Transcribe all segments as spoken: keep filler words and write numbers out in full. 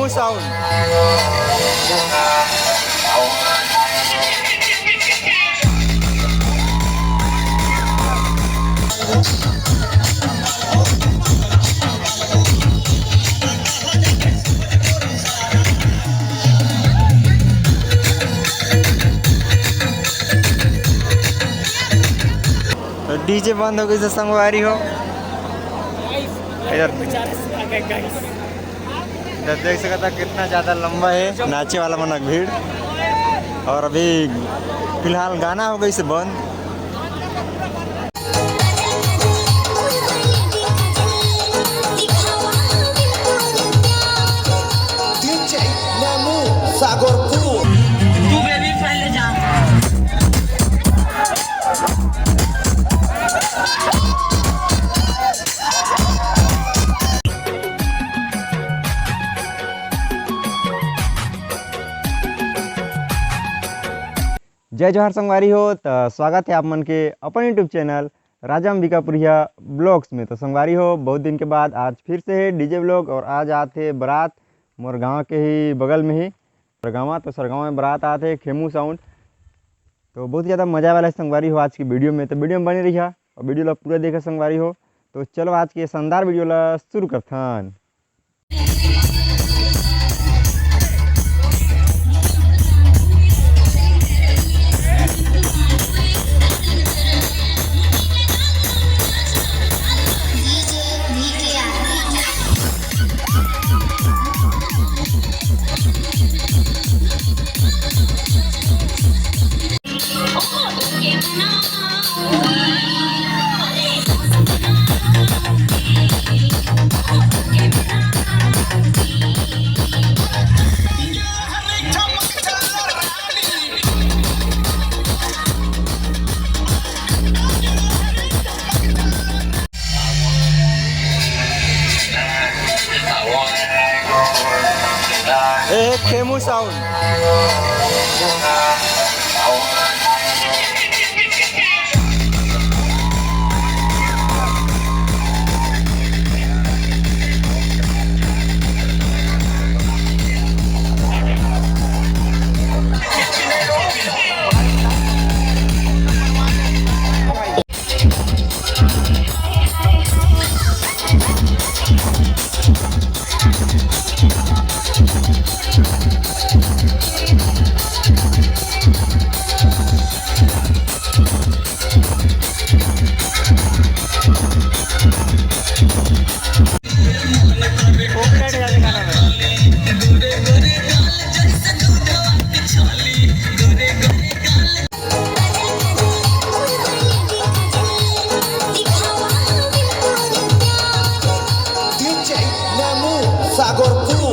Sound. तो DJ बंद हो गई से संगवारी हो। इधर, इधर देख सकता कितना ज्यादा लंबा है नाचे वाला मन के भीड़। और अभी फिलहाल गाना हो गई से बंद। डीजे नमू सागरपुर। तू बेबी पहले जा। जय जोहार संगवारी हो, त स्वागत है आप मन के अपन YouTube चैनल राजा अंबिकापुरिया ब्लॉग्स में। तो संगवारी हो, बहुत दिन के बाद आज फिर से है डीजे ब्लॉग और आज आत हे बारात मोर गांव के ही बगल में ही सरगावा। तो सरगावा में बारात आत हे खेमू साउंड। तो बहुत ज़्यादा मजा वाला है संगवारी हो आज की वीडियो में। तो वीडियो में बने रहिया और वीडियो ला पूरा देखा संगवारी हो। तो चलो आज के शानदार वीडियो ला शुरू करथन। ए, खेमू साउंड। डीजे नमू सागरपुर।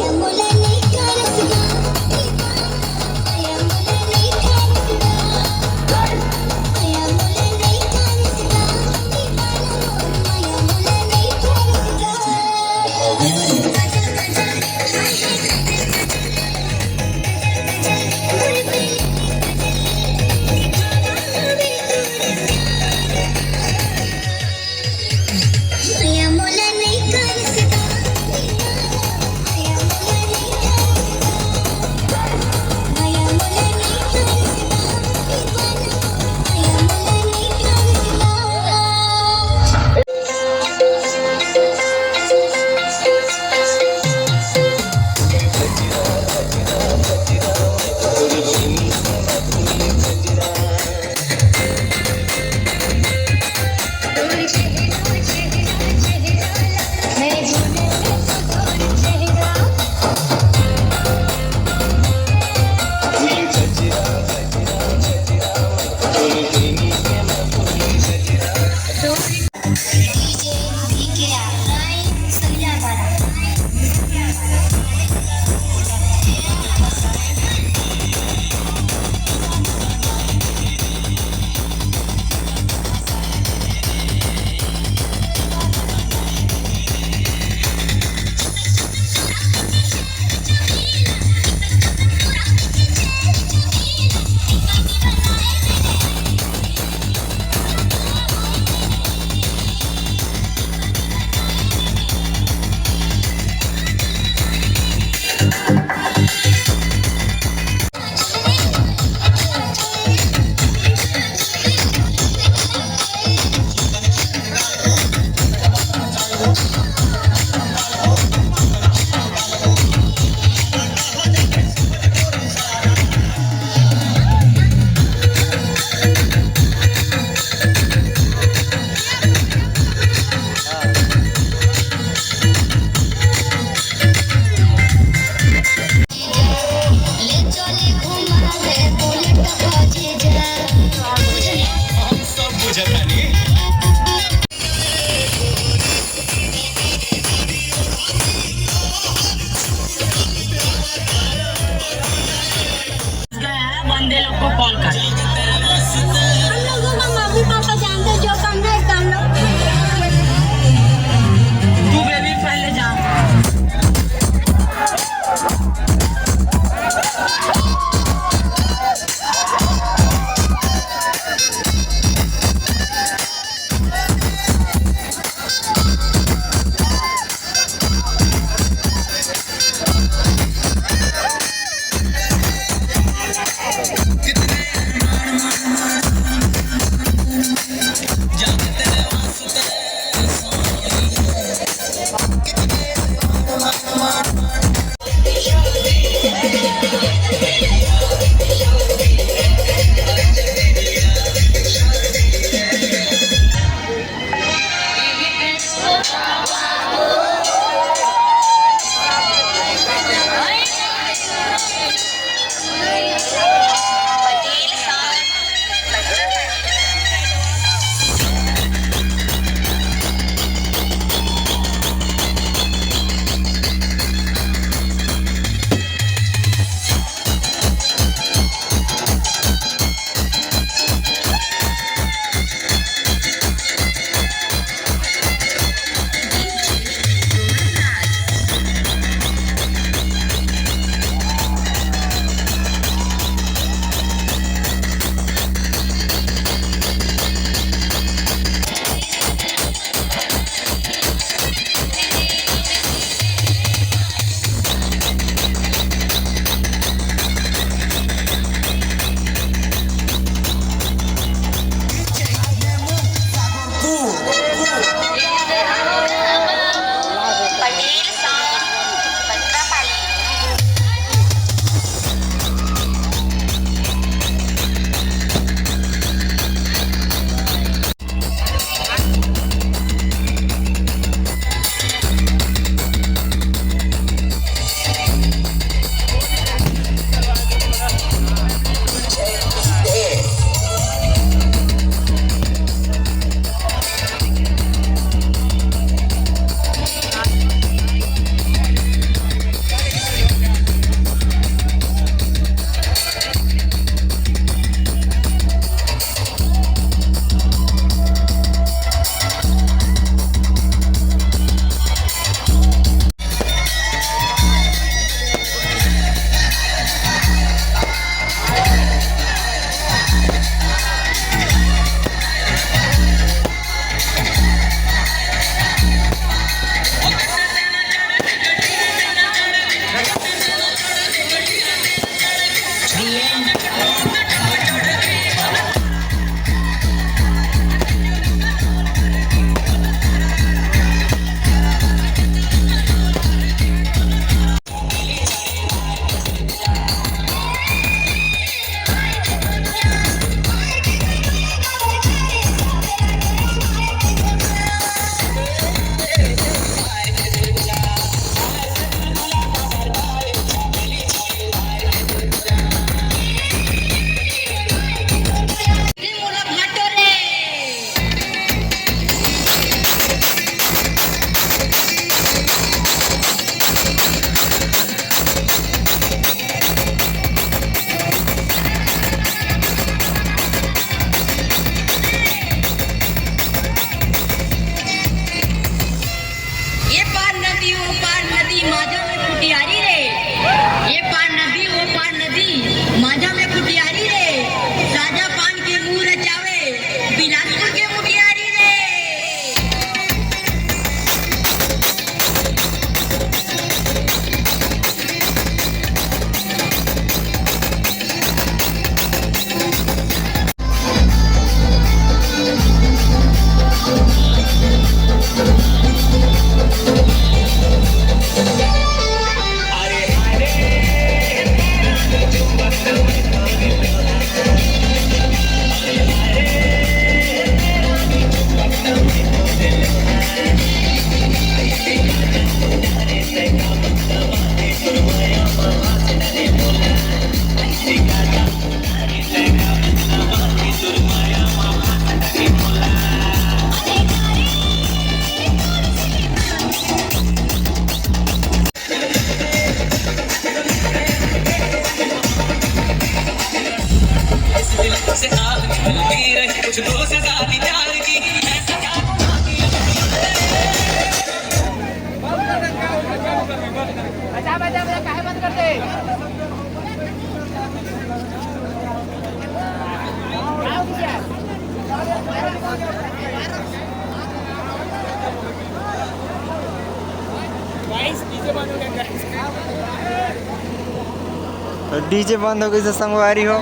तो डीजे बंद हो गइस संगवारी हो।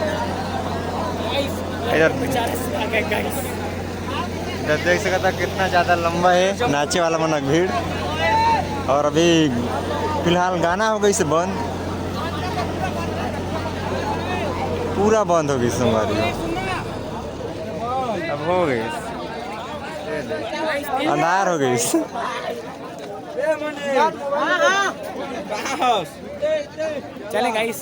इधर, इधर देख सकता कितना ज्यादा लंबा हे नाचे वाला मन के भीड़। और अभी फिलहाल गाना हो गइस बंद, पूरा बंद हो गइस संगवारी हो। अब हो गइस, अंधार हो गइस। चले गाइस।